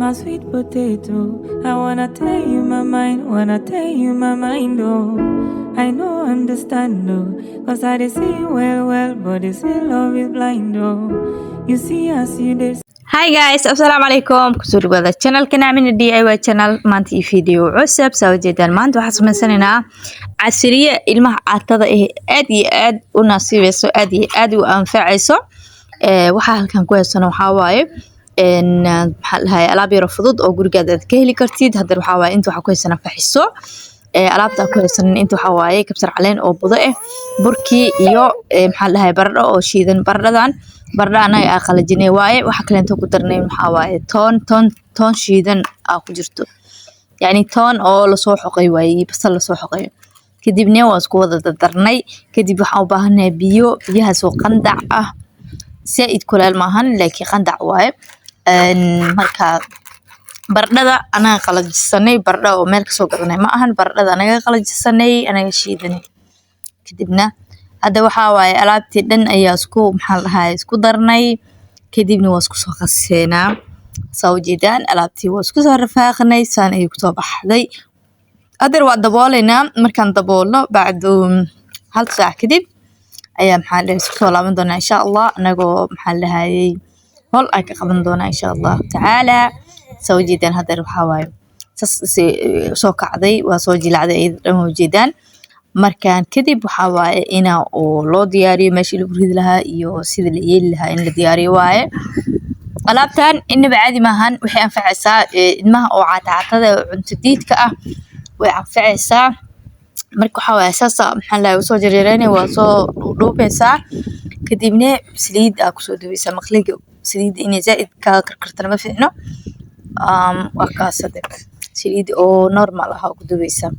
My sweet potato. I wanna tell you my mind, wanna tell you my mind, oh. I no understand, oh. 'Cause I dey see you well, well, but they say love is blind, oh. You see as you dey Hi guys, assalaamu calaykum. Kusoo dhawaada channelka Nacmina DIY channel. Maanta iyo video cusub. Soo jeedaan, maanta waxaan samaysanaynaa casriye ilmaha caatada ah aad iyo aad u nasiibeyso, aad iyo aad u anfacayso. Waxaa halkan ku haysano waxaa waaye maxaa la dhahay, alaab yaro fudud oo gurigaada aad ka heli kartid. Hadda waxaa waaye inta waxaa ku haysanaa faxiso. Alaabta ku haysanin inta waxaa waaye kabsar caleen oo budo ah, burkii iyo maxaa la dhahay, baradho oo shiidan. Baradhadan baradho anaga aa qalajinay waaye. Waxa kaleento ku darnay waxaa waaye toon shiidan aa ku jirto, yacni toon oo lasoo xoqay waaye iyo basal lasoo xoqay. Kadibna waa isku wada dardarnay. Kadib waxaan u baahanahay biyo, biyahaas oo qandac ah, zaaid kuleel maahan, laakiin qandac waaye. Marka baradhada anaga qalajisanay, baradho oo meel kasoo gadanay ma ahan. Baradhada anaga qalajisanay, anaga shiidanay. Kadibna hadda waxaa waaye alaabtii dhan ayaa isku, maxaa la dhahay, isku darnay. Kadibna waa isku soo qaseynaa. Saa ujeedaan, alaabtii waa isku soo rafaaqnay, saan ayay kusoo baxday. Haddeer waa dabooleynaa. Markaan daboolno, bacdu hal saac kadib ayaa, maxaa la dhahay, isku soo laaban doonaa insha Allah, anagoo, maxaa la dhahayay, howl aan ka qaban doonaa insha Allahu tacaala. Saa ujeedaan, haddeer waxaa waaye sas soo kacday, waa soo jilacday iyada dhan, waa ujeedaan. Markaan kadib waxaa waaye ina oo loo diyaariyo meeshii lagu ridi lahaa iyo sida la yeeli lahaa in la diyaariyo waaye. Alaabtan inaba caadi maahan. Waxay anfacaysaa ilmaha oo caata caatada oo cunto diidka ah way anfacaysaa. Marka waxaa waaye saasa, maxaa la dhahay, usoo jarjareynay, waa soo dhuudhuubeysaa. Kadibna saliid aa kusoo dubaysaa maqliga. Saliidda inay zaaid kaaga karkartana ma fiicno. Waa kaas, hade saliid oo normal ah aa ku dubaysaa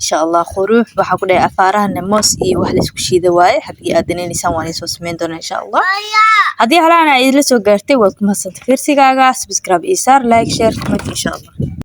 insha Allah. Qurux waxaa ku dhahay afaarahana moos iyo wax la isku shiida waaye. Haddii aad danaynaysaan, waan soo sameyn doonaa insha Allah. Haddii halaan ay idinla soo gaartay, waad ku mahadsantay fiirsigaaga. Subscribe iyo saar, like, share, comment insha Allah.